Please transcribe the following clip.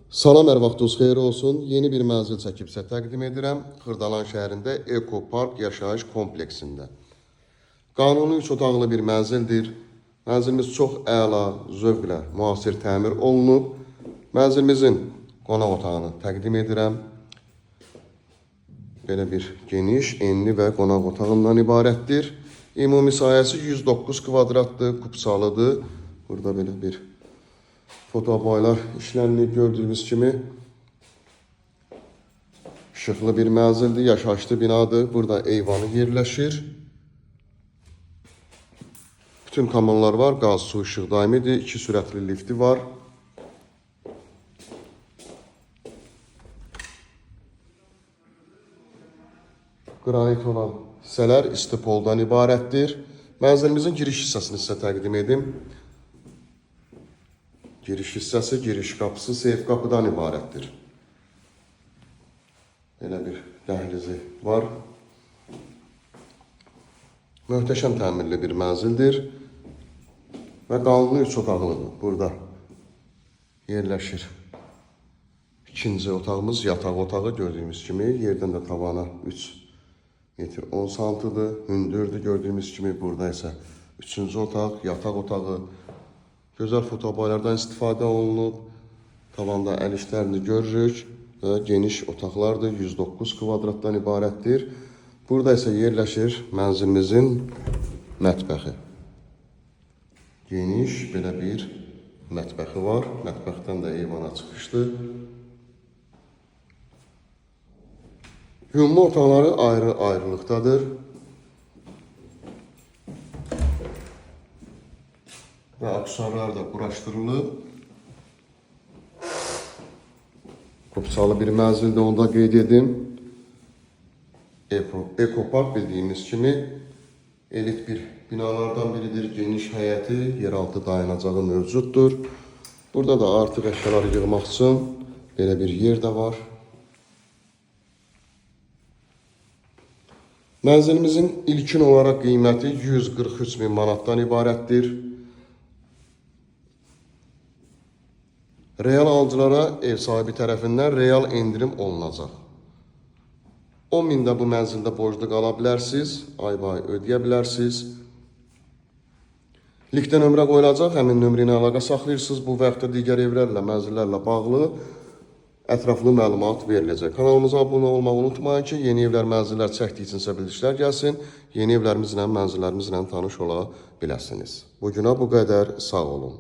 Salam, hər vaxtınız xeyir olsun. Yeni bir mənzil çəkib sizə təqdim edirəm. Xırdalan şəhərində Eko Park yaşayış kompleksində. Qanuni 3 otaqlı bir mənzildir. Mənzilimiz çox əla, zövqlə müasir təmir olunub. Mənzilimizin qonaq otağını təqdim edirəm. Belə bir geniş, enli və qonaq otağından ibarətdir. Ümumi sahəsi 109 kvadratdır, kupçalıdır. Burada belə bir fotoaboylar işlənilib gördüyünüz kimi. İşıqlı bir mənzildir, yaşayışlı binadır. Burada eyvanı yerləşir. Bütün kommunlar var, qaz, su, işıq daimidir. 2 sürətli lifti var. Qranit olan hissələr istipoldan ibarətdir. Mənzilimizin giriş hissəsini sizə təqdim edim. Giriş hissəsi, giriş qapısı seyf qapıdan ibarətdir. Belə bir dəhlizi var. Möhtəşəm təmirli bir mənzildir və qanuni 3 otaqlıdır. Burada yerləşir. İkinci otağımız yataq otağı gördüyümüz kimi yerdən də tavana 3 metr 10 santıdır, hündürdür gördüyümüz kimi. Burada isə üçüncü otaq, yataq otağı. Gözəl fotoaboylardan istifadə olunub. Tavanda əl işlərini görürük və geniş otaqlardır, 109 kvadratdan ibarətdir. Burada isə yerləşir mənzilimizin mətbəxi. Geniş belə bir mətbəxi var. Mətbəxdən də eyvana çıxışdır. Yunma otaqları ayrı-ayrılıqdadır. Və aksesuarlar da quraşdırılıb. Kupçalı bir mənzildir, onu da qeyd edim. Eko Park bildiyimiz kimi elit bir binalardan biridir. Geniş həyəti, yeraltı dayanacağı mövcuddur. Burada da artıq əşyaları yığmaq üçün belə bir yer də var. Mənzilimizin ilkin olaraq qiyməti 143 min manatdan ibarətdir. Real alıcılara ev sahibi tərəfindən real endirim olunacaq. 10 min də bu mənzildə borclu qala bilərsiniz, aybaay ödəyə bilərsiniz. Linkdə nömrə qoyulacaq, həmin nömrə ilə əlaqə saxlayırsınız. Bu və yaxud da digər evlərlə, mənzillərlə bağlı ətraflı məlumat veriləcək. Kanalımıza abunə olmağı unutmayın ki, yeni evlər, mənzillər çəkdiyi üçün sizə bildirişlər gəlsin. Yeni evlərimizlə, mənzillərimizlə tanış ola biləsiniz. Bugünə bu qədər, sağ olun.